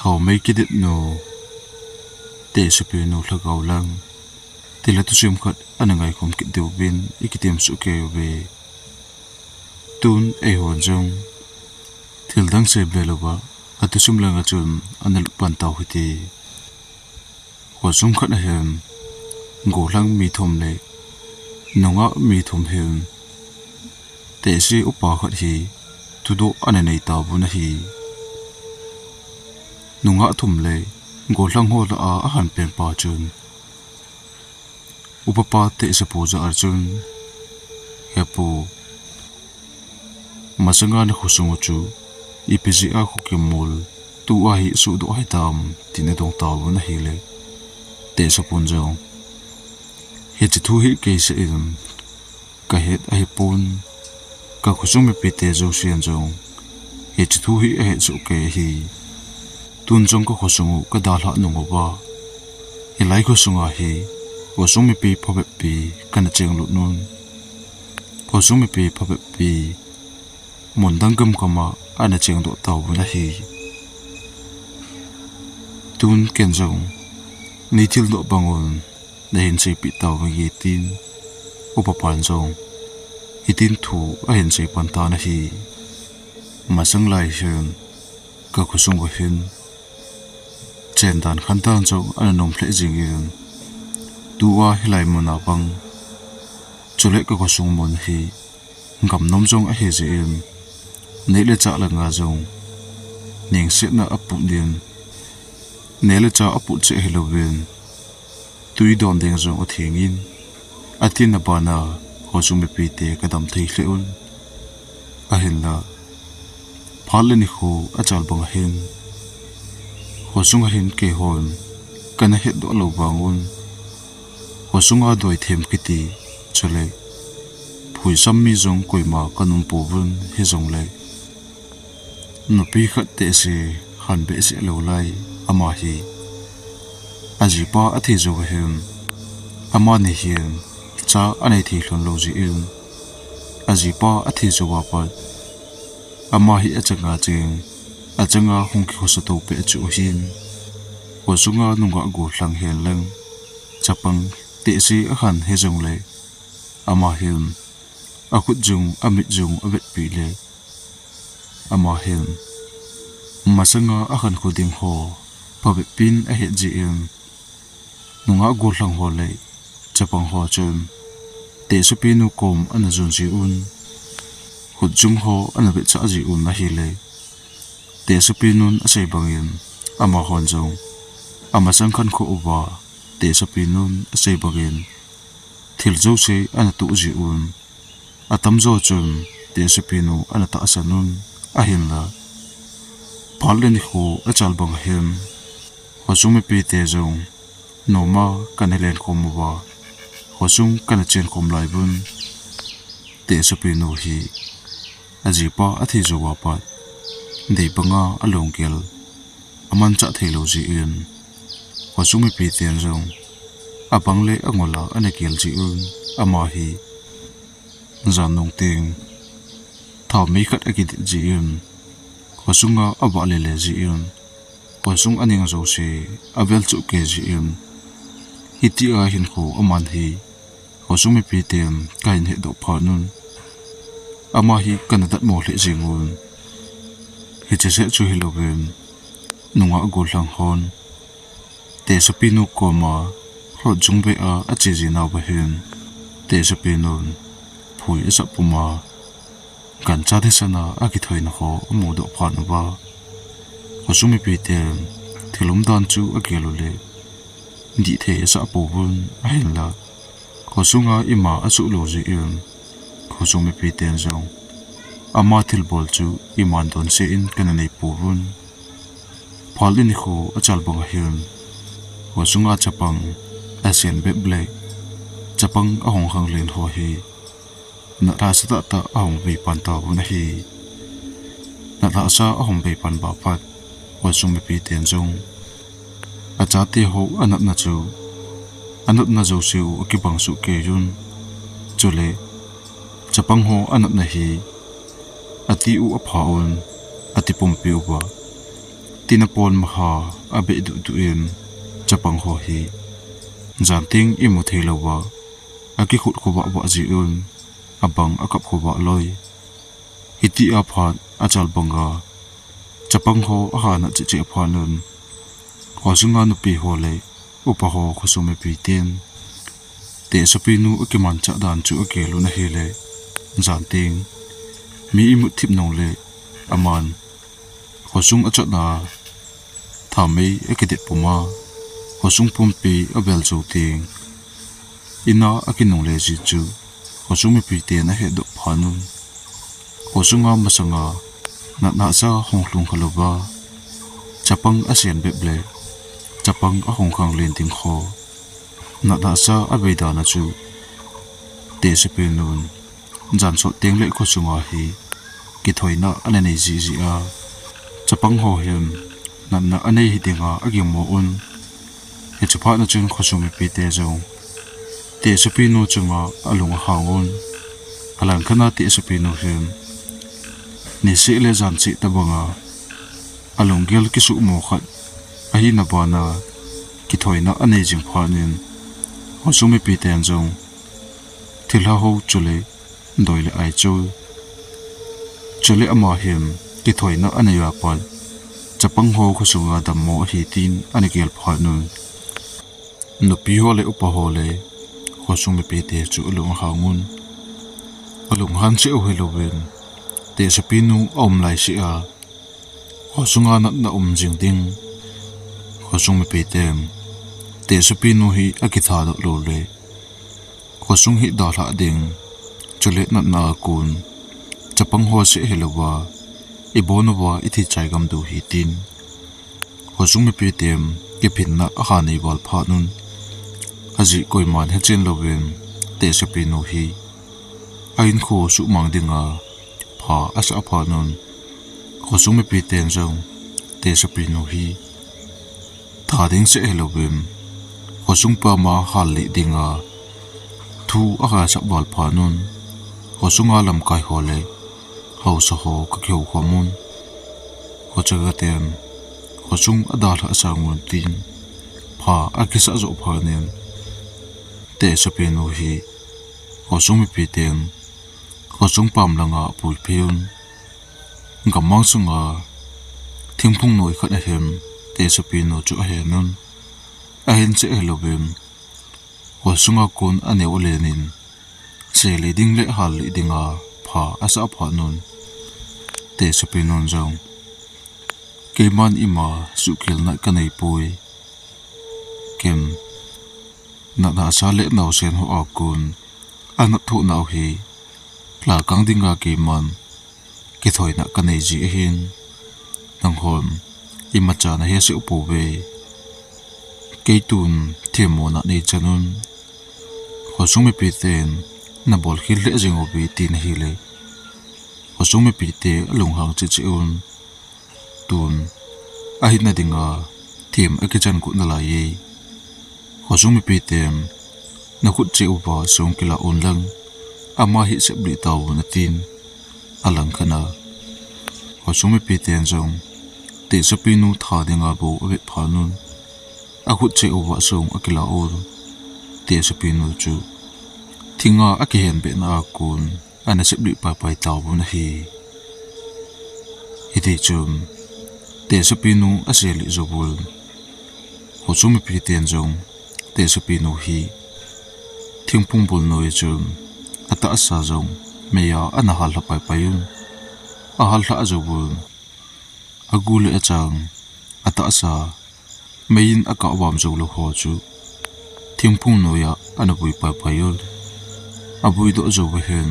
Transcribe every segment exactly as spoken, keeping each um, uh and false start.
Thaomei kidit nu, Tehsepinu lhagao lang, tile thusim khat ana ngaikhom kit diuvin ikitem soh kei uve. Tun eihon jong thildang sei belouva athusim langa chun ana lut pan tau hite. Khosung khat ahin, gollhang mi thum le nungah mi thum hin, Tehse upa khat hi thudoh ana nei tauvin ahi. Nungah thum le gollhang ho lah a ahan pen pa chun, upapa Tehsepu jah a chun, He pu, masanga nakhosung u chu ipi jeh a khokimol tua hi suhdoh hitam, tin adong tauvin ahile, Tehsepun jong, Hiche thu hi keisah in kahet ahipon, kakhosung mipite jousen jong hiche thu hi ahet soh kei ahi. Tun jong kakhosung u kadalhah nung uva, hilai khosunga hi khosung mipi phabep pi kana chenglut un. Khosung mipi phabep pi mun dang gamgam a ana chengdoh tauvin ahi. Tun ken jong nei thildoh bangun nahin seipeh tauvinge, tin upapan jong hitin thu ahin sei pan tan ahi. Masang lai hin kakhosung uva hin chen dan khan dan jong ana nom lheh jengin, tua hilai muna bang, chule kakhosung mun hi gam nom jong ahi jeh in, neh le chah langa jong nengsetna aput in, neh le chah aput cheh hilouvin, twi don ding jong athengin, athengna bana khosung mipite kadam thei lheh un. Ahinla, phat le nikho achal bang ahin, khosunga hin keihon kana hetdoh lou vangun, khosunga doithem kiti, chule phuisam mi jong koima kanum pouvin, hijongle nupi khat Tehse han behseh lou lai, ama hi ajipa athi jouva hin, amani hin cha anei thei lhon lou jeh in, ajipa athi jouva pat ama hi achanga cheng, achanga hung kikhosa to peh chu ahin, khosunga nungah gollhang hen lang, chapang Tehse ahan hijongle, ama hin akhut jong, amit jong avetpi le, ama hin masanga akhankho ding ho phabep pin ahet jeh in, nungah gollhang ho le chapang ho chun Tehsepinu kom ana jon jeh un, khut jong ho ana vetsah jeh un ahile, Tehsepinun asei bangin, amahon jong amasang khankho uva, Tehsepinun asei bangin thil jouse ana toh jeh un, atamjo chun Tehsepinu ana tahsan un, ahinla, phat le nikho achal bang ahin, khosung mipite jong noma kana lenkhom uva, khosung kana chenkhom laiyun, Tehsepinu hi ajipa athi jouva pat, dei banga alunggel amanchah theilou jeh in, khosung mipiten jong abang le angol a ana gel jeh un, ama hi jan nung teng thaomei khat akidit jeh in, khosunga avah lele jeh in, khosung aning jouse avel chuh kei jeh in, hitia hinkho aman hi khosung mipiten kahin hetdoh phat un, ama hi kana datmo lheh jengun, hiche seh chu hilouvin, nungah gollhang hon Tehsepinu koma hrot jung beh a ache jinauva hin, Tehsepinun phui asah puma, gancha thisan a akithoina ho amudoh phat uva, khosung mipiten thil umdan chu agel ule, dihthei asah pouvun, ahinla, khosunga ima asuh lou jeh in, khosung mipiten jong ama thilbol chu iman donse in kana nei pouvun. Phat le nikho achal bang ahin, khosunga chapang asen bep le chapang ahung khanglen ho hi, nat hahsa tahtah ahung vei pan tauvun ahi. Nat hahsa ahung vei pan bah phat, khosung mipiten jong achate ho anatna chu, anatna jouse u akibang soh kei un, chule chapang ho anatna hi ati u apha un, ati pumpi uva, Tina pon maha abeh duh duh in, chapang ho hi jan teng imu thei louva akikhut khovah vah jeh un, abang akap khovah loi. Hiti aphat achal banga chapang ho ahanat cheh cheh aphat un, khosunga nupi ho le upa ho khosung mipi ten tehsepinu akimanchah dan chu agel un ahile, jan teng mi imut thip nung le aman khosung achotna thamei akidet puma, khosung pumpi avel jou teng, ina akinungle ji chu khosung mipi ten ahetdoh phat un, khosunga masanga natna cha hung lhung kha louva chapang asen bep le chapang ahung khang len ding kho, natna cha avei dan a chu tehsepinun jan sot teng le khosunga hi kithoina ana nei jiji a, chapang ho hin natna anei hi dinga aginmo un. Hiche phat na chun khosung mipi te jong tehsepinu chunga alung ahang un. Alangkhat a tehsepinu hin niseh le jan cheh tabanga alunggel kisuhmo khat ahina bana kithoina anei jing phat in, khosung mipi ten jong thilha ho chule doi le ai chu, chule ama hin kithoina anei a pat chapang ho khosunga dammo ahi tin ana gel phat un, nupi ho le upa ho le khosung mipi te chu alung ahang un. Alung hang cheh u hilouvin, tehsepinu aum lai seh a khosunga natna um jing ding, khosung mipi ten tehsepinu hi akithadoh lou le khosung hi dalhah ding, chule natna a kon chapang ho seh hilouva ibon uva ithi chai gam diu hi tin, khosung mipi ten kiphinna aha nei val phat un, ajeh koiman hechen louvin tehsepinu hi ahinkho suhmang dinga pha asah phat un, khosung mipi ten jong tehsepinu hi tha ding seh hilouvin khosung pama hallih dinga thu ahasap val phat un, khosunga lamkai ho le haosa ho kakihou khom un. Khochaga ten khosung adalhah sang un tin pha akisah joh phat in, tehsepinu hi khosung mipi ten khosung pam langa apuipeh un. Gammang sunga thingphung noi khat ahin tehsepinu chu ahen un. Ahin cheh hilouvin khosunga kon aneo alen in, selih ding le hallih dinga pha asah phat un, tehsepinun jong, keiman ima suhkhelna kanei poi. Ken natna sa le naosen ho a kon anat thoh nau hi lhakang dinga keiman kithoina kanei ji ahin, nanghon imacha naheseh u pouve. Kei tun themmona nei chan un, khosung mipi ten nabol khel lheh jing uve tin ahile, khosung mipi te alunghang cheh cheh un, tun ahinna dinga them akichan got nalai e. Khosung mipi ten nakhut cheh uva song kila un lang, ama hi seplih tauvin atin. Alangkhat a khosung mipi ten jong tehsepinu tha dinga bou avet phat un, akhut cheh uva song akila un. Tehsepinu chu thinga akihenbehna a kon ana seplih paipai tauvin ahi. Hitichun tehsepinu aselih jouvun, khosung mipi ten jong tehsepinu hi thingphung bul noi chun atahsa jong meiya ana hallha paipai un. Ahallhah jouvun, agu le achang, atahsa meiyin akahvam jou lou ho chu thingphung noiya ana vui paipai un. Avuidoh jouva hin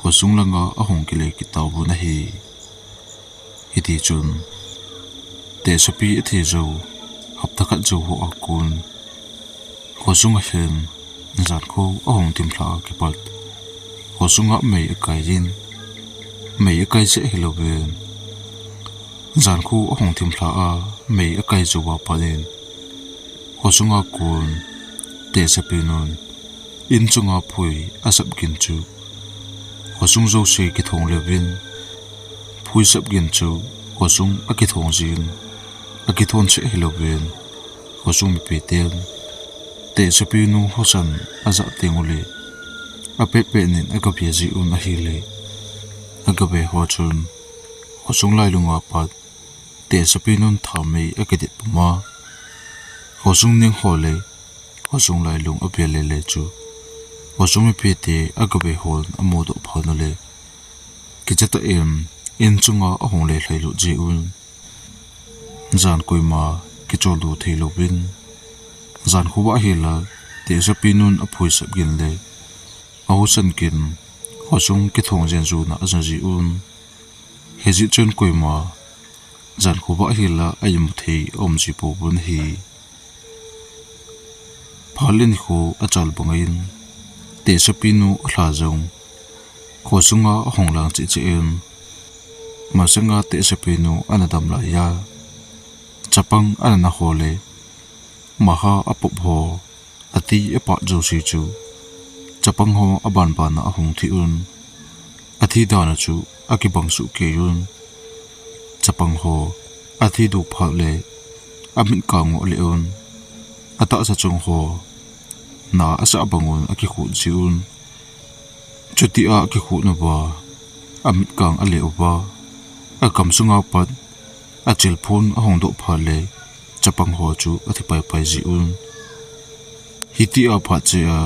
khosung langa ahung kile kit tauvin ahi. Hitichun tehsepi athi jou hapta khat jou hoa kon, khosunga hin jankho ahung thimlhah a kipat khosunga mei akai in, mei akai cheh hilouvin, jankho ahung thimlhah a mei akai jouva pat in, khosunga kon tehsepinun in chunga phui asap gin chu khosung jouse kithong leuvin, phui sap gin chu khosung akithong jin, Akithon seh hilouvin, khosung mipiten tehsepi nu Hosan ajah teng uleh, apet pet nin aga ve jiuvin ahileh, aga ve ho chun khosung lailunga pat tehsepi nun thamei akidet puma, khosung ning ho le khosung lailung avel lele chu khosung mipite aga ve hon amudoh phat uleh, kicha tah in in chunga ahung lelhai lut jiuvin. Jan koima kicholdo theilouvin, jan khovah hila tehsepi nun aphuisap gin le ahusan gin, khosung kithong jen jona aja jiuvin. Hijeh chun koima jan khovah hila a-imu thei aum ji pouvin ahi. Phat le nikho achal bangin, tehsepi nu alha jong khosunga ahung lang cheh cheh in, masanga tehsepi nu ana dam laiya, chapang ana na ho le maha apop ho, ati apat jouse chu chapang ho abanbana ahung thi un. Athi dan u chu akibang soh kei un. Chapang ho athi du phat le, amit kang u ale un, atahsa chung ho na asah bang un akikhut jiuvin. Chutia akikhut nauva, amit kang ale uva, akam sunga pat achilphun ahung doh phat le, chapang ho chu athi paipai jiuvin. Hitia phat cheh a,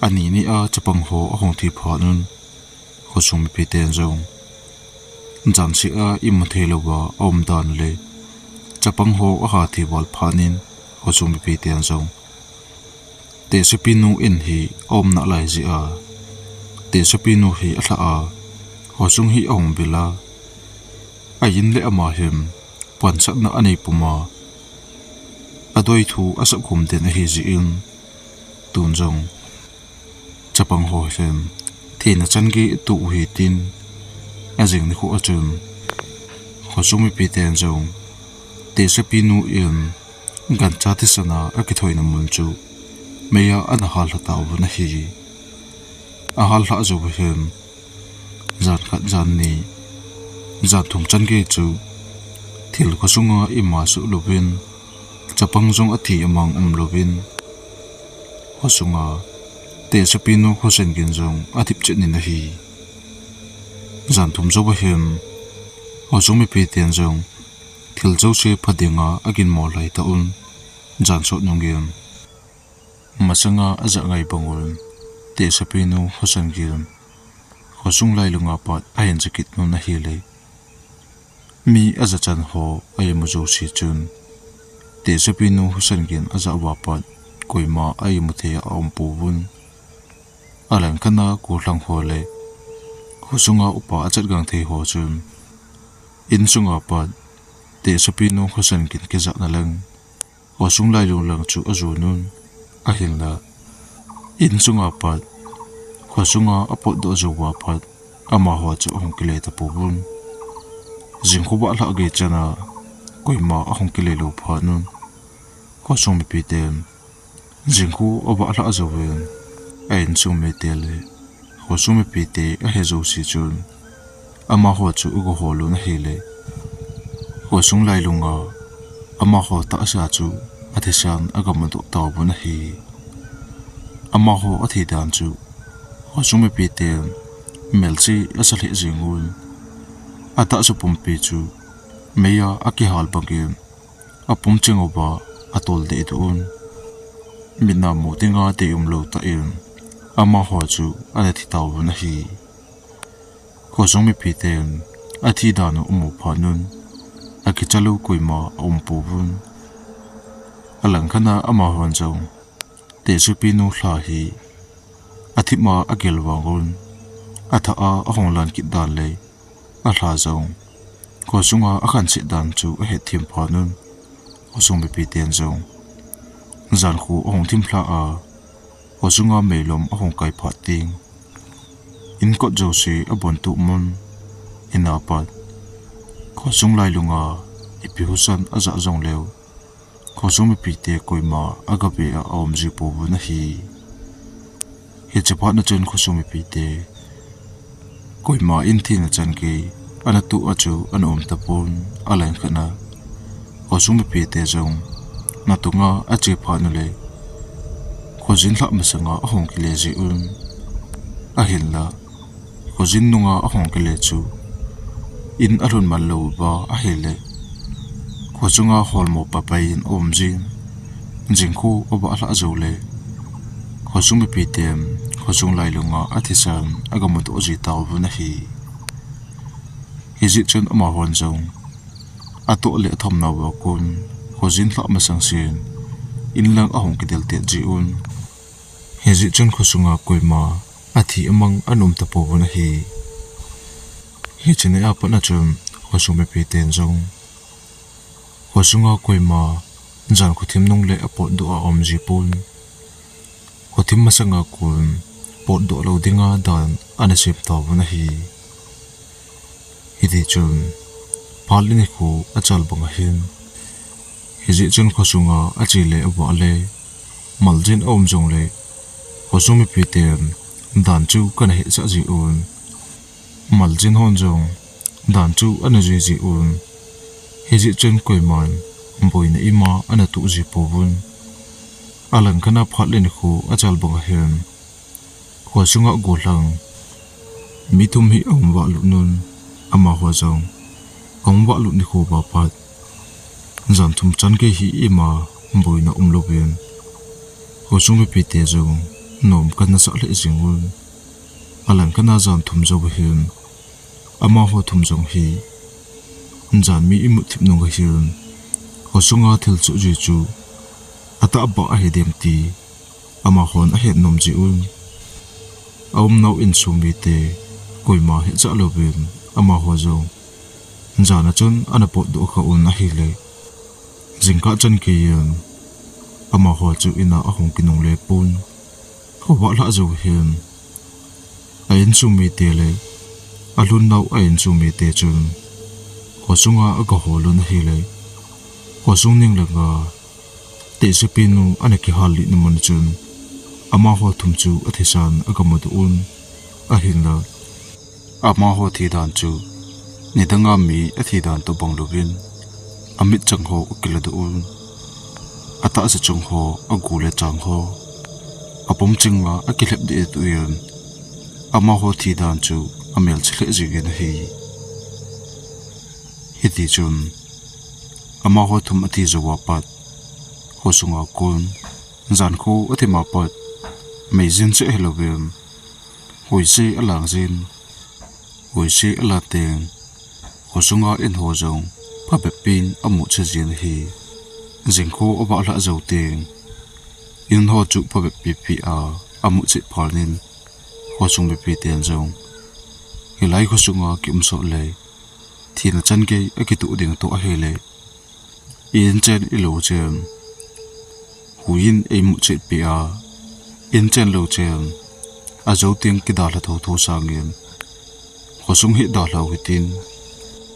ani nia chapang ho ahung thi phat un, khosung mipiten jong jan seh a imu theilouva aum dan le, chapang ho aha thi val phat in, khosung mipiten jong tehsepi nu in hi aum nalai jeh a, tehsepi nu hi alhah a, khosung hi ahung vil a, a-in le ama hin pansatna anei puma, adoi thu asap khum den ahi jeh in, tun jong chapang ho hin thina chan gei atoh u hitin, ajing nikho a chun khosung mipiten jong tehsepi nu in gancha thisana akithoina mun chu meiya ana hallha tauvin ahi. Ahallhah jou hin, jan khat, jan ni, jan thum chan gei chu thil khosunga ima soh louvin, chapang jong athi amang umlouvin, khosunga tehsepi nu Hosan gin jong athip chet in ahi. Jan thum jouva hin, khosung mipiten jong thil jouse pha dinga aginmo laitah un, jan sot nungin, masanga ajah ngai bang un, tehsepi nu Hosan gin khosung lailunga pat ahin jakit un ahile, mi ajachan ho a-imu jouse chun tehsepi nu Hosan gin ajah uva pat koima a-imu thei a aum pouvin. Alangkhat a gollhang ho le khosunga upa achatgang thei ho chun, insunga pat tehsepi nu Hosan gin kijahna lang, khosung lailung lang chu ajon un, ahinla insunga pat khosunga apotdoh jouva pat amaho chu ahung kile tapouvin. Jingkhovah lhah gei chana koima ahung kile lou phat un, khosung mipiten jingkho avah lhah jouvin, a-insung mite le khosung mipite ahe jouse chun amaho chu aga hol un ahile, khosung lailunga amaho tahsa chu athisan aga mudoh tauvin ahi. Amaho athi dan chu khosung mipiten melchih asa lheh jeng un, atahsa pumpi chu meiya akihal bangin apum cheng uva atol dehduh un, mitna mu dinga dei umlou tah in amaho chu ana thi tauvin ahi. Khosung mipiten athi dan u amu phat un, akicha lou koima aum pouvin. Alangkhat a amahon jong tehsepi nu lha hi athip ma agel vang un, athah a ahung lan kit dan le alha jong khosunga akhanset dan chu ahetthem phat un, khosung mipiten jong jankho ahung thim lhah a, khosunga meilom ahung kai phat teng, inkot jouse abon tup mun, ina pat khosung lailunga ipi husa ajah jongleu, khosung mipite koima aga ve a aum ji pouvin ahi. Hiche phat na chun khosung mipite koima in thina chan gei ana toh a chu ana um tapon, alangkhat a Khosung mipite jong natunga ache phat uleh, khojin lhah masanga ahung kile jiuvin. Ahinla, khojin nunga ahung kile chu in alhun man louva ahileh, khosunga holmo papai in aum jin, jingkho avah lhah jou leh, khosung mipiten khosung lailunga athisan agamu doh ji tauvin ahi. Hijeh chun amahon jong atoh le athomnauva kon, khojin lhah masang sen in lang ahung kidel tet jiuvin. Hijeh chun khosunga koima athi amang ana um tapouvin ahi. Hiche ni a pat a chun khosung mipiten jong khosunga koima jan khothim nung le apotdoh a aum jipon. Khothim masanga kon potdoh lou dinga dan ana sem tauvin ahi. Hiti chun, phat le nikho achal bang ahin. Hijeh chun khosunga ache le avah le, maljin aum jongleh, khosung mipiten dan chu kana hetsah jiuvin. Maljin hon jong dan chu ana jui jiuvin. Hijeh chun koiman boina ima ana toh jipouvin. Alangkhat a phat le nikho achal bang ahin, khosunga gollhang mi thum hi ahung vahlut un, amaho jong ahung vahlut nikho uva pat jan thum chan gei hi ima boina umlouvin, khosung mipite jong nom kana sah lheh jing un. Alangkhat a jan thum jou ahin, amaho thum jong hi jan mi imut thip nung ahin, khosunga thil soh jui chu atahbeh ahi dem ti amahon ahet nom jiuvin. Aumnau insung mite koima hetsah louvin, amaho jong jan a chun ana potdoh kha un ahileh, jingkah chan geiyin amaho chu in a ahung kinungle pon. Khovah lhah jou hin, a insung mite le alhunnau a insung mite chun khosunga agahol un ahileh, khosung ning langa tehsepinu ana kihal lihna mun chun amaho thum chu athisan agamu doh un. Ahinla, amaho thidan chu nidanga mi athidan toh bang louvin, amit chang ho akiladoh un. Atahsa chung ho, agu le chang ho, apum chinga akilhep deh deh un, amaho thidan chu amelchih lheh jingin ahi. Hiti chun, amaho thum athi jouva pat khosunga kon jan kho athim a pat meijin cheh hilouvin, huise alang jin. Huise alang teng, khosunga in ho jong phabep in amuchih jin ahi. Jingkho avah lhah jou teng, in ho chu phabep pipi a amuchih phat in, khosung mipiten jong hilai khosunga kium sot le thina chan gei akitoh ding toh ahileh, in chen ilou chen, huiyin eimuchih peh a, in chen lou chen ajou teng kidalha thotho sangin, khosung hi dalhau hitin,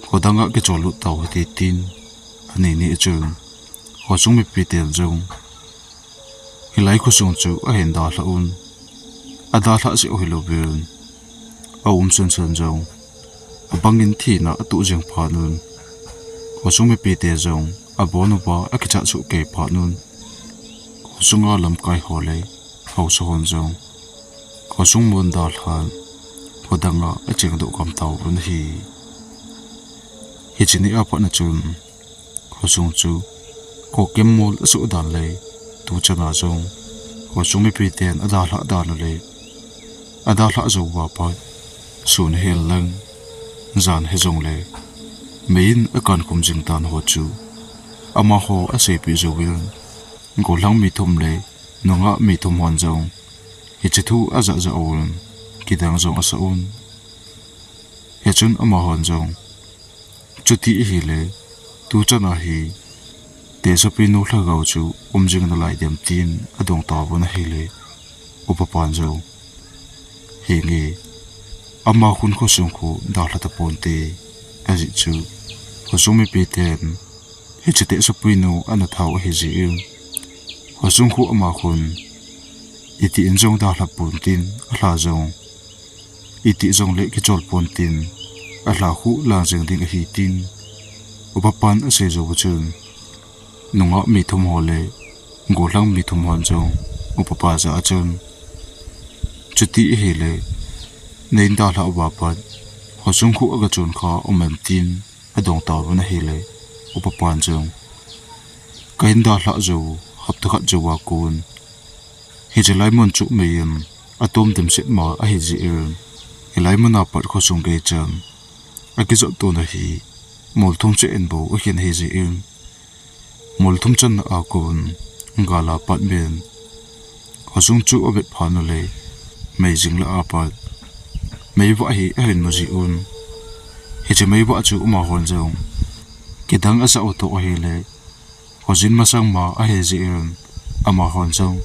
khodanga kichollut tau hite tin, ani ni chun khosung mipiten jong hilai khosung chu ahin dalhah un. Adalhah jeh u hilouvin, aum sunsun jong abangin thina atoh jing phat un, khosung mipite jong abon uva akichat soh kei phat un, khosunga lamkai ho le haosa hon jong khosung mun dalhan khodanga achengdoh gam tauvin ahi. Hiche ni a pat a chun, khosung chu kokemol asoh dan le tuchan a jong khosung mipiten adalhah dan u le adalhah jouva pat sun hihen lang, jan hijongle meiyin akankhum jing dan ho chu amaho aseipeh jouvin, gollhang mi thum le nungah mi thum hon jong hiche thu ajah jah un, kidang jong asah un. Hichun amahon jong, chuti ahile, tuchan a hi tehsepinu lhagao chu um jing nalai dem tin adong tauvin ahile, upa pan jong, henge, ama khun khosung khu dalha taponte, ajeh chu khosung mipiten hiche tehsepinu ana thau ahijeh in, khosung khu ama khun itih in jong dalha pontin, alha jong itih jongle kichol pontin, alha khu lang jeng ding ahi tin upa pan asei jou u chun, Nungah mi thum ho le gollhang mi thum hon jong upa pa jah a chun, chuti ahile, neihin dalhah uva pat khosung khu aga chon kha um em tin adong tauvin ahile, upa pan jong, kahin dalhah jou hapta khat jou a kon, hiche lai mun chu mei in atom dimset ma ahi jeh in, hilai mun a pat khosung gei chan akijot tona hi mol thum cheh in bou akhen ahi jeh in, mol thum channa a kon gal a pat mei in khosung chu avet phat uleh, mei jing lah a pat meivah hi ahin mu jin, hiche meivah chu amahon jong kidang ajah u toh ahile, khojin masang ma ahi jeh in, amahon jong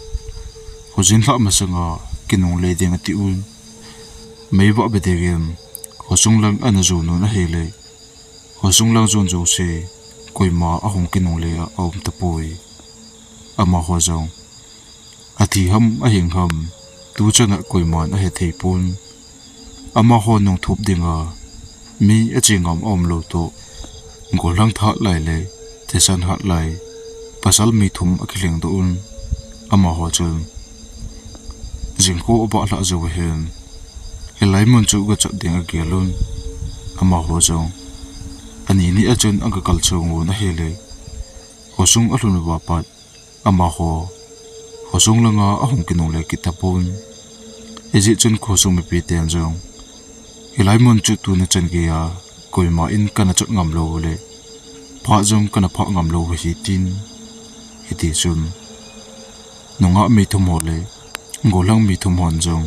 khojin lhah masanga kinungle ding ati un, meivah be dingin khosung lang ana jon un ahile, khosung lang jon jouse koima ahung kinungle a aum tapoi. Amaho jong athi ham ahing ham, tuchan a koiman ahethei pon. Amaho nung thup dinga mi ache ngam aum lou toh, gollhang tha hat lai le thisan hat lai pasal mi thum akilheng doh un, amaho chun jingkho abah lhah jou ahin, hilai mun chu gachot ding agel un. Amaho jong ani ni a chun aga kal chong un ahile, khosung alhun uva pat amaho khosung langa ahung kinungle kit tapon. Hijeh chun khosung mipi ten jong, hilai mun chu tuni chan gei a koima in kana chot ngam lou uleh, phat jong kana phah ngam lou ahi tin, hiti chun nungah mi thum ho le gollhang mi thum hon jong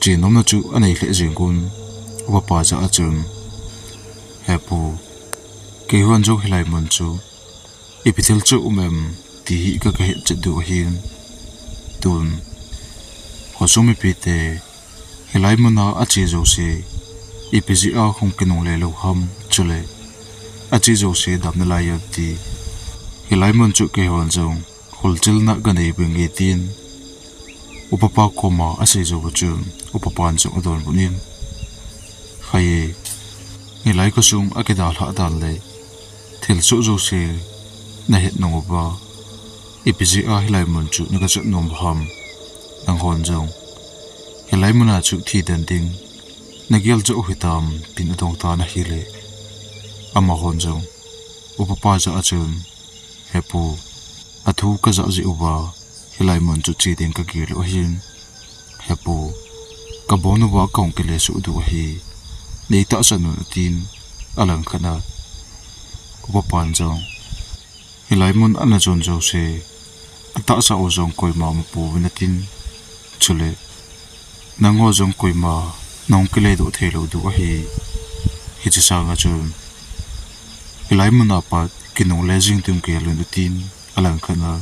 chenomna chu anei lheh jeng un, upa pa jah a chun, He pu, keihon jong hilai mun chu ipi thil chu um em ti hi kaga hetchet diu ahin. Tun khosung mipite, hilai muna ache jouse ipi jeh a hung kinungle lou ham, chule ache jouse damna lai em ti, hilai mun chu keihon jong kholchilna kanei bang nge tin, upa pa koma asei jou chun, upa pan jong adonbut in, Khai e, hilai khosung akidalhah dan le thilsoh jouse nahet nung uva, ipi jeh a hilai mun chu naga chot nom u ham? Nanghon jong hilai muna chu thi den ding nagel joh u hitam tin adong tan ahile, amahon jong upa pa jah a chun, He pu, athu kajah jeh uva hilai mun chu che ding kagel u ahin. He pu, kabon uva kahung kile soh diu ahi, neitahsan un, atin, alangkhat a upa pan jong, Hilai mun ana jon jouse atahsa u jong koima mupouvin, atin. Chule, nangho jong koima nahung kile doh thei lou diu ahi. Hiche sanga chun hilai muna pat kinungle jing ding gel un, atin, alangkhat a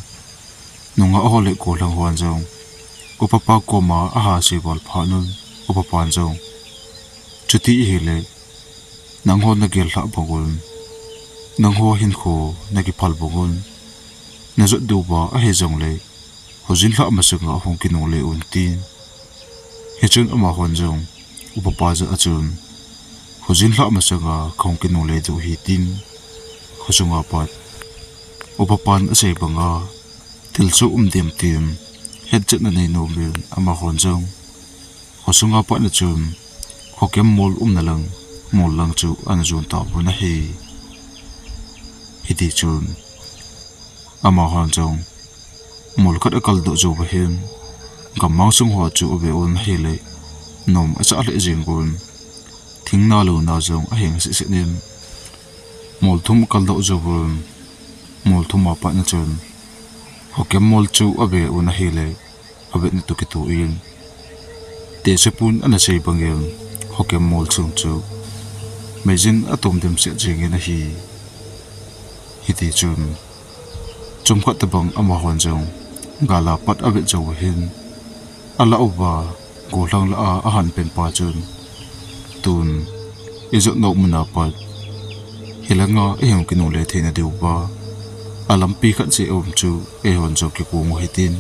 nungah ho le gollhang hon jong upa pa koma aha sei val phat un, upa pan jong, Chuti ahile, nangho nagel lhah bang un, nangho hinkho nakiphal bang un, najot diu va ahi jongle, khojin lhah masanga hung kinungle un, tin. Hichun amahon jong upa pa jah a chun, Khojin lhah masanga kahung kinungle diu ahi, tin, khosunga pat upa pan asei banga thilsoh um dem tin hetchetna nei nomin, amahon jong khosunga pat na chun khokem mol umna lang, mol lang chu ana jon tauvin ahi. Hitichun amahon jong mol khat akaldoh jou uva hin, gammang sung ho chu ave un ahile, nom asah lheh jeng un, thing na lou na jong aheng sehseh in, mol thum akaldoh jouvun, mol thum a pat na chun khokem mol chu ave un ahile, avetna toh kitoh in, tehse pun ana sei bangin, khokem mol chung chu meijin atom dimset jengin ahi. Hitichun chomkhat tobang amahon jong gal a pat avet jou uva hin, alah uva gollhang lah a ahan pen pa chun, Tun ijot nau muna pat hilanga ihung kinungle theina diuva alampi khat jeh aum chu eihon jong kigong u hitin,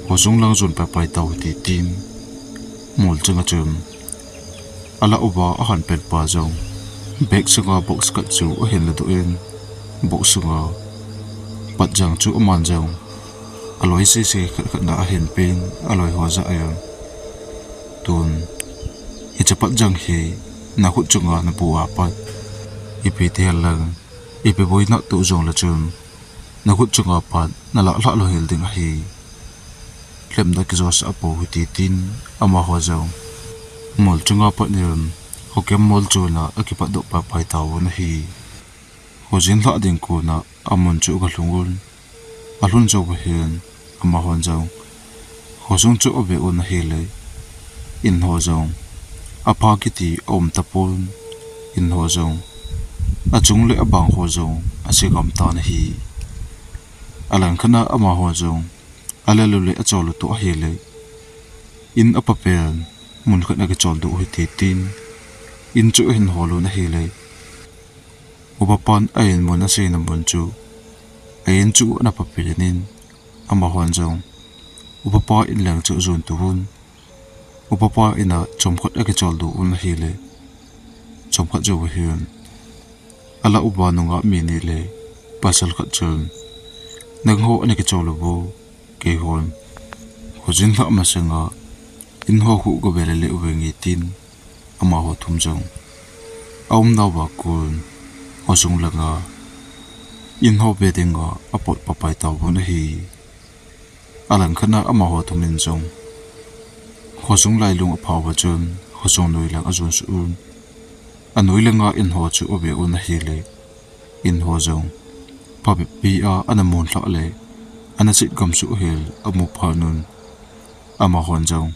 khosung lang jon paipai tau hite, tin mol chunga chun alah uva ahan pen pa jong bag sunga box khat chu ahin ladoh in, box sunga Patjang chu aman jong aloi sese khat khat na ahin pen, aloi ho jah a. Tun, hiche patjang hi nakhut chunga napu a pat, ipi ti hen lang, ipi boina toh jong le chun, nakhut chunga pat nalah lhah lou hel ding ahi. Lhemna kijosah apou hite tin, amaho jong mol chunga pat in, khokem mol chuna akipatdoh paipai tauvin ahi. Khojin lhah ding kona amun chu agalhung un. Alhun jou uva hin, amahon jong khosung chu ave un ahile, in ho jong apha kiti aum tapon, in ho jong achung le abang ho jong ase gam tan ahi. Alangkhat a amaho jong alel u le achol u toh ahile, in apa pen mun khat a kicholdoh u hite tin, in chu ahin hol un ahile, upa pan a in mun aseina mun chu, a in chu ana papen in, amahon jong upa pa in lang chu ajon tou vin, upa pa in a chomkhat akicholdoh un ahile, chomkhat jou uva hin, alah uva nungah mi ni le pasal khat chun, nangho ana kichol uvo, keihon khojin lhah masanga in ho khu gave le le uve nge tin, amaho thum jong aumnauva kon khosung langa in ho ve dinga apot paipai tauvin ahi. Alangkhat a amaho thum in jong khosung lailung aphah uva chun khosung noi lang ajon suh un. Anoi langa in ho chu ave un ahile, in ho jong phabep pi a ana mun lhah le ana set gam suh hel amu phat un, amahon jong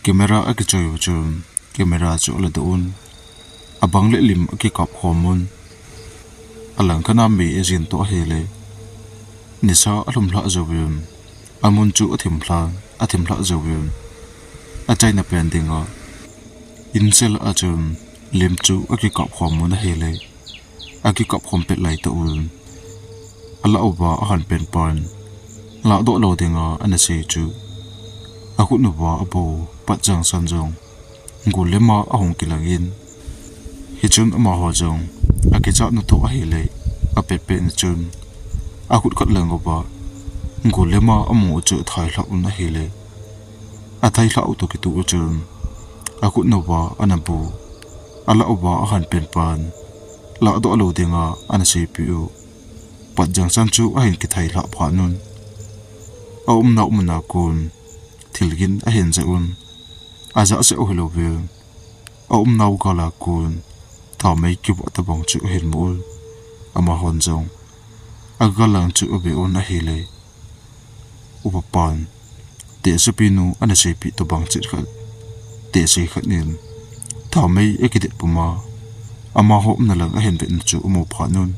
camera akichoi uva chun camera chu aladoh un, abang le lim akikap khom un. Alangkhat a mei ajin toh ahile, nisa alhum lhah jouvin, amun chu athim lhah, athim lhah jouvin, achaina pen dinga in sel a chun lim chu akikap khom un ahile, akikap khom pet lai tah un, alah uva ahan pen pan lahdoh lou dinga ana sei chu, akhut uva abu patjang san jong gul le ma ahung kilang in, hichun amaho jong akichat nu toh ahile, apet pet na chun akhut khat lang uva gul le ma amu u chu athai lhah un ahile, athai lhah u toh kitoh u chun akhut uva ana bu, alah uva ahan pen pan lahdoh lou dinga ana seipeh u patjang san chu ahin kithai lhah phat un, aumnau muna kon thilgin ahin jah un, ajah seh u hilouvin, aumnau gal a kon thaomei kivah tobang chu ahin mu un, amahon jong agal lang chu ave un ahile, upa pan tehsepi nu ana seipeh tobang chet khat, tehse khat in thaomei akidet puma, amaho umna lang ahin vet na chu amu phat un,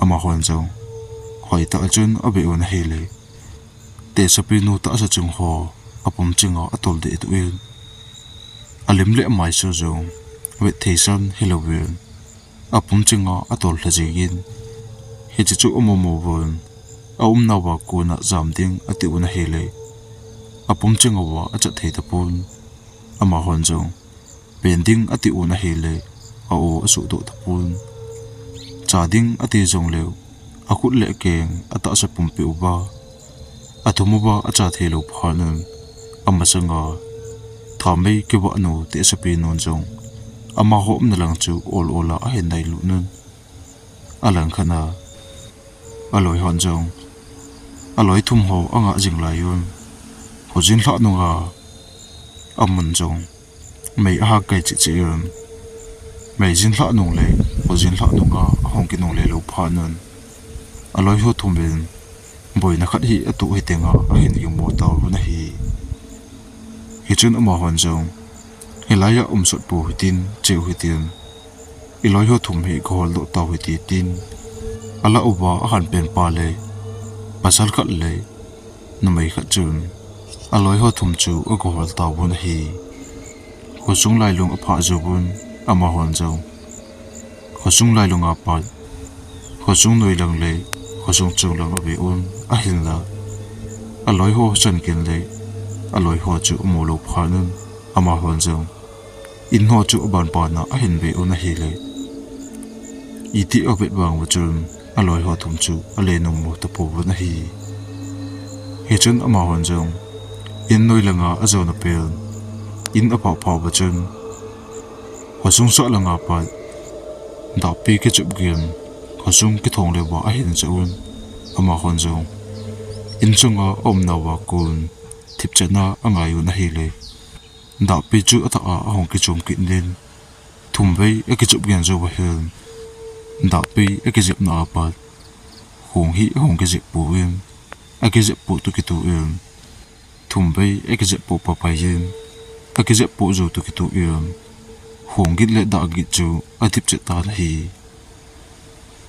amahon jong hoitah chun ave un ahile, tehsepi nu tahsa chung ho apum chinga atol deh toh in, alim le amaisu jong vet thei san hilouvin, apum chinga atol lha jeng in, hiche chu amu mu uvin, aumnauva kona jam ding ati un ahile, apum chinga achat thei tapon, amahon jong pen ding ati un ahile, a-o asuhdoh tapon, cha ding ati jongleu, akhut le akeng atahsa pumpi uva athum uva acha thei lou phat un, amasanga thaomei kivah nu tehsepi nun jong amaho umna lang chu ol ol a ahin nailut un, alangkhat a aloi hon jong aloi thum ho angah jing lai un, khojin lhah nunga amun jong mei aha kai cheh cheh un, mei jin lhah nung le khojin lhah nunga ahung kinungle lou phat un, aloi ho thum in boina khat hi atoh hitenga ahin gingmo tauvin ahi. Hichun amahon jong, hilai a umsot pou hitin, cheu hitin, iloi ho thum hi gaholdoh tau hite tin, alah uva ahan pen pa le pasal khat le numei khat chun aloi ho thum chu agahol tauvin ahi. Khosung lailung aphah jouvun, amahon jong khosung lailunga pat khosung noilang le khosung chunglang ave un, ahinla aloi ho chan kin le aloi ho chu amu lou phat un, amahon jong in ho chu aban bana ahin ve un ahile, iti avet vang uva chun aloi ho thum chu alen nom tapon ahi. Hichun amahon jong in noi langa ajon apen, in apha pha uva chun khosung sah langa pat dahpi kichup gin, khosung kithong le uva ahin jah un. Amahon jong in chunga aumnauva kon thipchetna angai un ahile, dahpi chu atah a ahung kichom kit in, thumvei akichup gin jou uva hin, dahpi akijepna a pat khong hi ahung kijep pon, akijep poh toh kitoh in, thumvei akijep poh paipai in, akijep poh jou toh kitoh in, khong gin le dah gin chu athipchet tan ahi.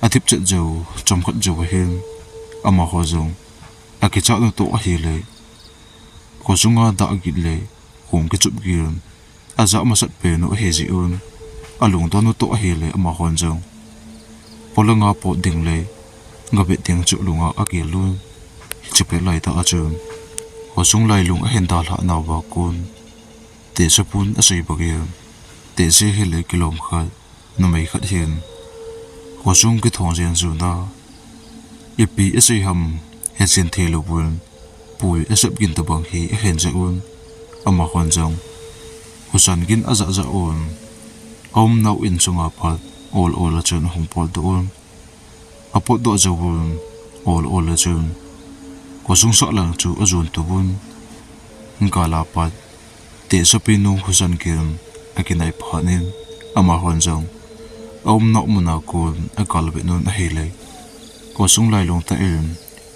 Athipchet jou chomkhat jou uva hin, amaho jong akichat u toh ahile, khosunga dah gin le khong kichup gin ajah masat pen u ahi jeh un, alungdon u toh ahile amahon jong polanga pot ding le gabet ding chu alunga agel un. Hiche pet laitah a chun khosung lailung ahin dalhah nauva kon, tehsepun asei bangin, tehse hile kilom khat, numei khat hin khosung kithong jen jona ipi asei ham hechen thei louvin, pui asep gin tobang hi ahin jah un. Amahon jong husan gin ajah jah un, aumnau in chunga pat ol ol a chun ahung potdoh un. Apotdoh jouvun, ol ol a chun khosung sah lang chu ajon tuvun. Gal a pat tehsepi nu husan gin akinai phat in, amahon jong aumnau muna kon agalvet un ahile, khosung lailung tah in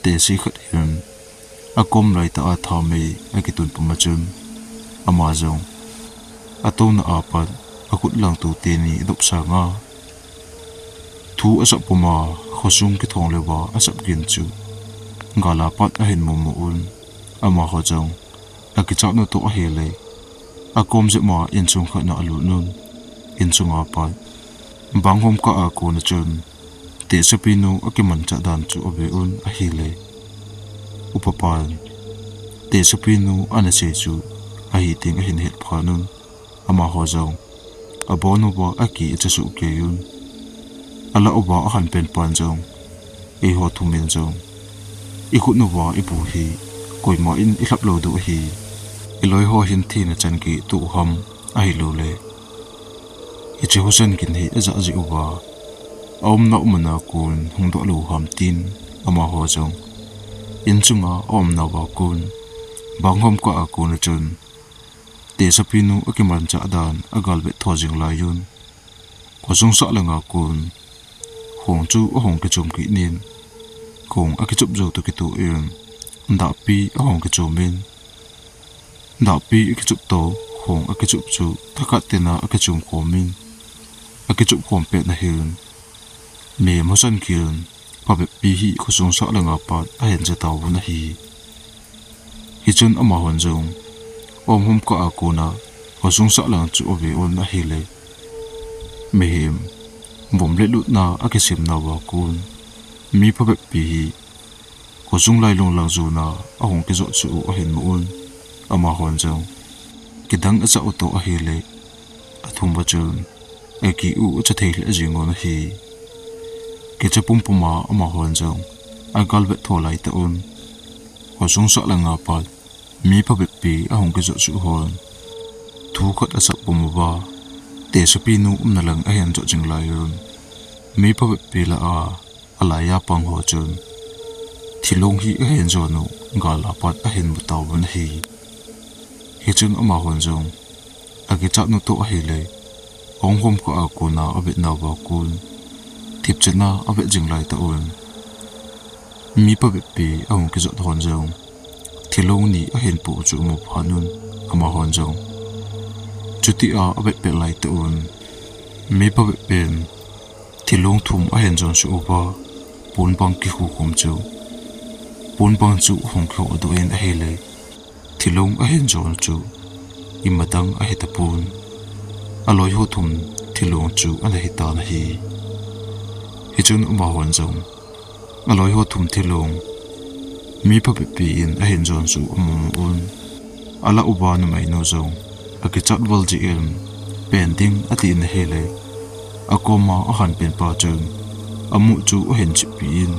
tehse khat hin akom laitah a thamei akitun puma chun, ama jong atouna a pat akhut lang tute ni adop sanga thu asap puma khosung kithong le uva asap gin chu gal a pat ahin mumu un. Amaho jong akichat u toh ahile, akom jep ma in chung khat na alut un. In chunga pat banghom kah a kon a chun tehsepi nu akimanchah dan chu ave un ahile, upapan tehsepi nu ana sei chu ahi ding ahin het phat un. Amaho jong abon uva aki acha suh kei un. Alah uva ahan pen pan jong, eiho thum in jong ikhut uva ibu hi koima in ilhap lou diu ahi. Iloi ho hin thina chan kitoh u ham, ahilouleh hiche husan gin hi ajah jeh uva aumnau muna kon hung doh lou ham tin, amaho jong in chunga aumnauva kon banghom kah a kon a chun tehsepi nu akimanchah dan agalvet tho jing lai un. Khosung sah langa kon khong chu ahung kichom kit in, khong akichup jou toh kitoh in dahpi ahung kichom in, dahpi akichup toh khong akichup chu thakhat tina akichom khom in, akichup khom pet na hin mihem husan gin phabep pi hi khosung sah langa pat ahin jah tauvun ahi. Hichun amahon jong banghom kah a kon a khosung sah lang chu ave un ahile, mihem vom le lutna akisem nauva kon mi phabep pi hi khosung lailung lang jona ahung kijot chu u ahin mu un. Amahon jong kidang acha u toh ahile, athum uva chun aki u acha thei lheh jing un ahi. Kicha pumpum a amahon jong agalvet tho laitah un, khosung sah langa pat mi phabep pi ahung kijot chu hon thu khat asap pum uva, tehsepi nu umna lang ahin jot jing lai un, mi phabep pi lah a alai a pang ho chun thilong hi ahin jon u gal a pat ahin mu tauvun ahi. Hichun amahon jong akichat u toh ahile, banghom kah a kon a avet nauva kon thipchetna avet jing laitah un, mi phabep pi ahung kijot hon jong thilong ni ahin po chu amu phat un, amahon jong chuti a avet pet laitah un, mi phabep pen thilong thum ahin jon suh uva, pon bang kikhu khom chu, pon bang chu ahung kikhu doh in ahile, thilong ahin jon chu ima dang ahi tapon, aloi ho thum thilong chu ana hi tan ahi. Hichun amahon jong aloi ho thum thilong mi phabep pi in ahin jon chu amu mu un. Alah uva numei nu jong akichat val jeh in pen ding ati in ahile, akoma ahan pen pa chun amu chu ahin chihpeh in,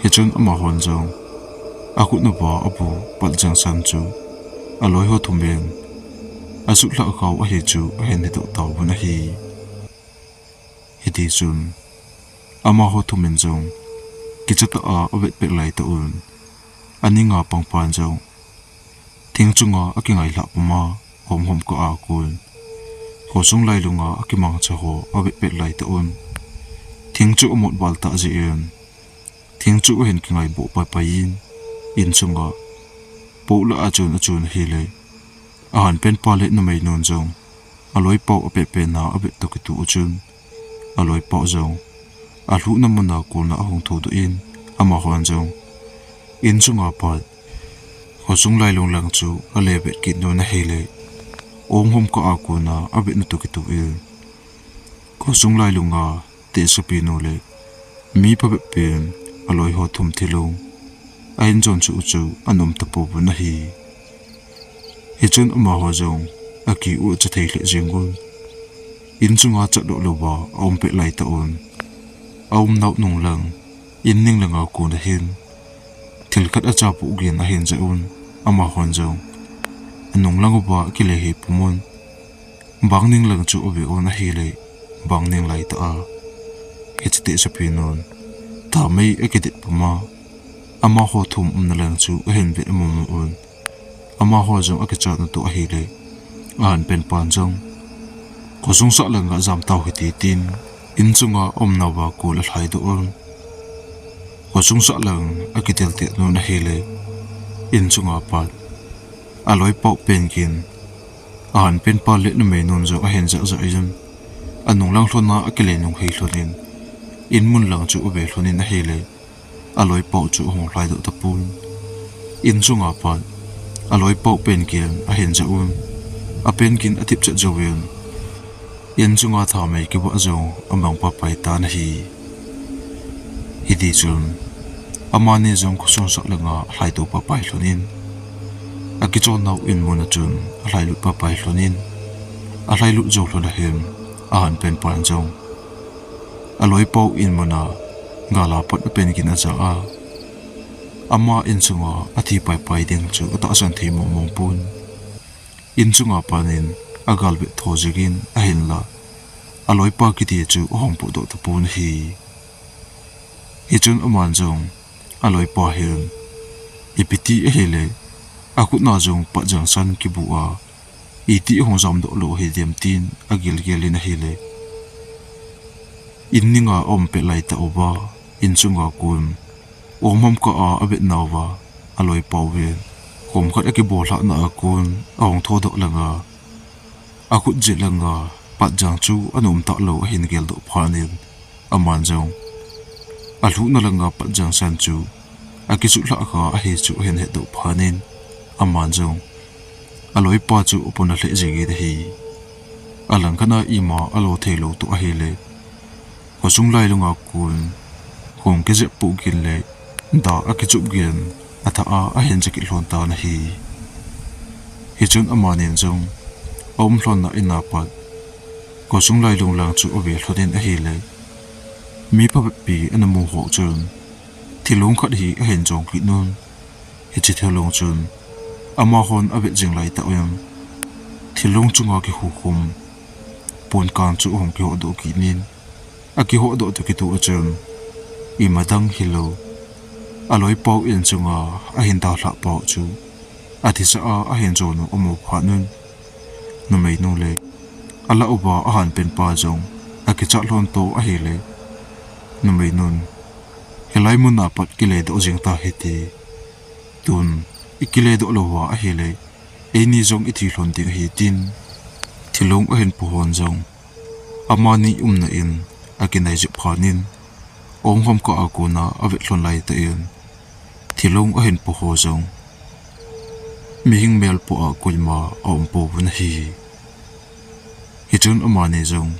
hichun amahon jong akhut uva abu patjang san chu aloi ho thumin asutlhah khao ahi chu ahin hedoh tauvin ahi. Hitichun amaho thumin jong kichatah a avetpet laitah un, aninga pangpan jong thing chunga akingailhah puma, homhom kah a kon khosung lailunga akimangcha ho avetpet laitah un, thing chu amut val tah jeh in thing chu ahin kingaiboh paipai in, insunga poh lah a chun achun ahile, ahanpenpa le numeinun jong aloipau apehpehna avet toh kitoh uchun, aloipau jong alhuhna muna kona ahung thodoh in, amahon jong insunga pat khosung lailung lang chu ale vet kit un ahile, homhom kah a kona avetna toh kitoh in, khosung lailunga tehsepinu le mi phabep pen aloi ho thum thilong ahin jon chu uchu anom tapouvin ahi. Hichun amaho jong akiu achathei lheh jengun, insunga chatdoh louva aumpet laitah un, aumnau nunglang, inning langa kona hin thilkhat achapoh gin ahin jah un, amahon jong anunglang uva akile hei pumun, bangning lang chu ave un ahile, bangning laitah a hiche tehsepinun thamei akidet puma, amaho thum umna lang chu ahin vet amumu un, amaho jong akichatna toh ahile, ahanpenpan jong khosung sah langa jamtau hite tin, insunga aumnauva kol alhaidoh un, khosung sah lang akideltet un ahile, insunga pat aloipau pen gin ahanpenpa le numeinun jong ahin jah jah in, anunglang lhona akile nung hei lhonin, inmun lang chu ave lhonin ahile, aloipau chu ahung lhaidoh tapon, insunga pat aloipau pen gin ahin jah un, apen gin athipchet jouvin, insunga thamei kivah jong amang paipai tan ahi. Hitichun amani jong khosung sah langa alhaidoh paipai lhonin, akichonnau inmuna chun alhailut paipai lhonin, alhailut jou lhon ahin, ahanpenpan jong aloipau inmuna gala pat apen gin aja a, ama insunga athi paipai ding chu atahsan thei mongmong pon, insunga panin agalvet tho jingin ahinla, aloipa kiti chu ahung pohdoh tapon ahi. Hichun aman jong aloipa hin ipi ti ahile, akhutna jong patjang san kibu a, iti ahung jamdoh lou hidem tin agilgel in ahile, inninga aumpet laitah uva, insunga kon homhom kah a avetnauva, aloipau vin khomkhat akibollhahna a kon ahung thodoh langa, akhut jet langa patjang chu anom talou ahin geldoh phatnin, aman jong alhuhna langa patjang san chu akisutlhah kha ahi chu ahin hetdoh phatnin, aman jong aloipa chu apona lheh jingin ahi. Alangkhat a ima alo theilou toh ahile, khosung lailunga kon khong kijep poh gin le da akichup gin athah a ahin jakit lhon tan ahi. Hichun amanin jong aum lhonna ina pat khosung lailung lang chu ave lhonin ahile, mi phabep pi ana mu ho chun thilong khat hi ahin jong kit un, hiche thilong chun amahon avet jing laitah un, thilong chunga kikhukhum ponkang chu ahung kihodoh kitnin, akihodoh toh kitoh a chun, ima dang hilou, aloipau insunga ahin dalhah pau chu athisa a ahin jon u amu phatnin, numeinu le alah uva ahanpenpa jong akichat lhon toh ahile, numeinun, hilai muna pat kiledoh jing tahite, tun ikiledoh louva ahile, eini jong ithi lhon ding ahi tin, thilong ahin pohon jong amani umna in akinai jep phatnin, homhom kah a kona avet lhon laitah in, thilong ahin poho jong mihing melpoh a koima aum pouvin ahi. Hichun amani jong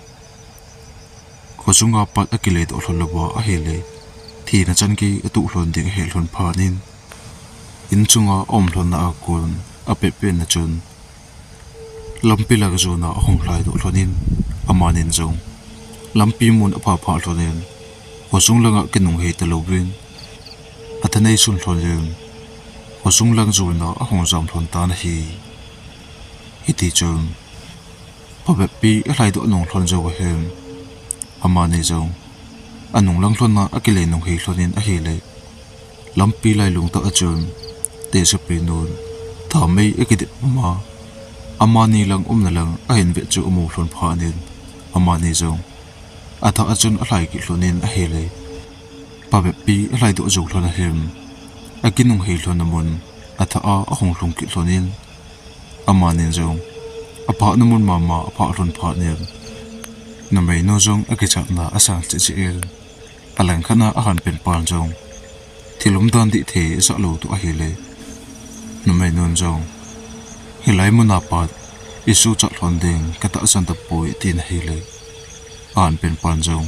khosunga pat akiledoh lhon louva ahile, thina chan gei atuh lhon ding ahet lhon phatnin, insunga aum lhonna a kon apehpehna chun lampi lang jona ahung lhaidoh lhonin, amanin jong lampi mun aphapha lhonin, khosung langa kinunghei talouvin, athanei sun lhon in, khosung lang jona ahung jam lhon tan ahi. Hiti chun, phabep pi alhaidoh nung lhon jou ahin, amani jong anung lang lhona akile nunghei lhon in ahile, lampi lailung tah a chun tehsepi nun thamei akidip puma, amani lang umna lang ahin vet chu amu lhon phat in, amani jong athah a chun alhai kit lhon in ahile, phabep pi alhaidoh jou lhon ahin, akinunghei lhon na mun athah a ahung lhung kit lhon in, amani jong aphah na mun mama aphah lhon phat in, numei nu jong akichatna asang cheh cheh in, alangkhat a ahanpen pan jong thil umdan dih thei asah lou toh ahile, numei nun jong, hilai muna pat isuhchat lhon ding katahsan tapoi, atin ahile, ahanpen pan jong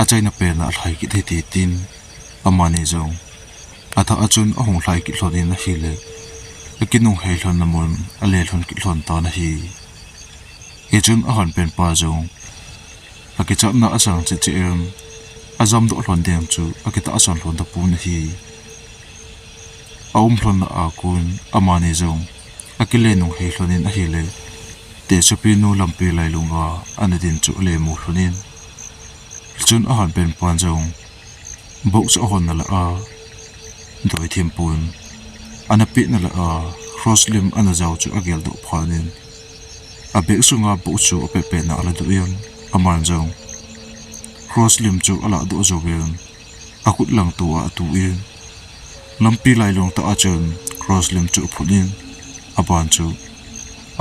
achaina pen a alhai kit hite, tin amani jong athah a chun ahung lhai kit lhon in ahile, akinunghei lhon na mun ale lhon kit lhon tan ahi. Hichun ahanpen pa jong akichatna asang cheh cheh in, ajamdoh lhon ding chu akitahsan lhon tapon ahi. Aum lhon na a kon amani jong akile nunghei lhon in ahile, tehsepi nu lampi lailunga ana din chu ale mu lhon in, hichun ahanpen pan jong book chu ahon na lah a, doi thim pon ana peh na lah a, cross lim ana jao chu ageldoh phat in, abag sunga book chu apehpeh na aladoh in, aman jong cross lim chu alahdoh jouvin, akhut lang tua atu in, lampi lailung tah a chun cross lim chu aphut in, aban chu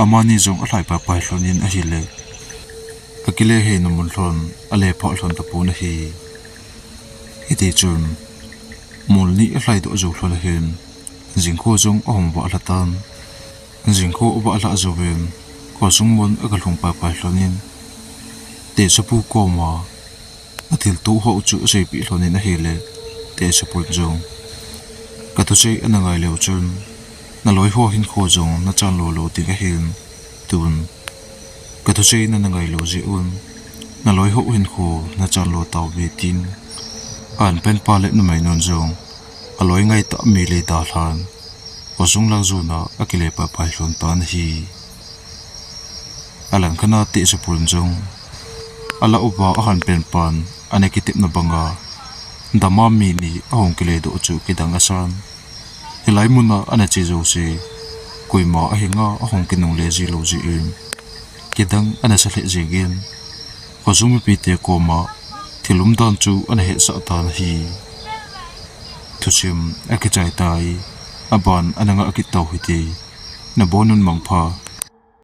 amani jong alhai paipai lhon in ahile, akile hei na mun lhon ale phah lhon tapon ahi. Hiti chun, mol ni alhaidoh jou lhon ahin, jingkho jong ahung vah lha tan. Jingkho avah lhah jouvin, khosung mun aga lhung paipai lhon in, tehsepu koma athilto ho chu aseipeh lhon in ahile, tehsepun jong, kathusei ana ngai leu chun, naloi ho hinkho jong nachan lo lou ding ahin, tun kathusei nana ngai lou jeh un, naloi ho hinkho nachan lo tauve, tin ahanpen pa le numei nun jong aloi ngaitah mi le dalhan, khosung lang jona akile paipai lhon tan ahi. Alangkhat a tehsepun jong alah uva ahanpen pan ana kitepna banga, dama mi ni ahung kiledoh chu kidang asan. Hilai muna ana che jouse, koima ahinga ahung kinungle ji lou jeh in, kidang ana sa lheh jengin, khosung mipite koma thil umdan chu ana hetsah tan ahi. Thusim akichai tai, aban ana ngah kit tau hite, nabonun mangpha.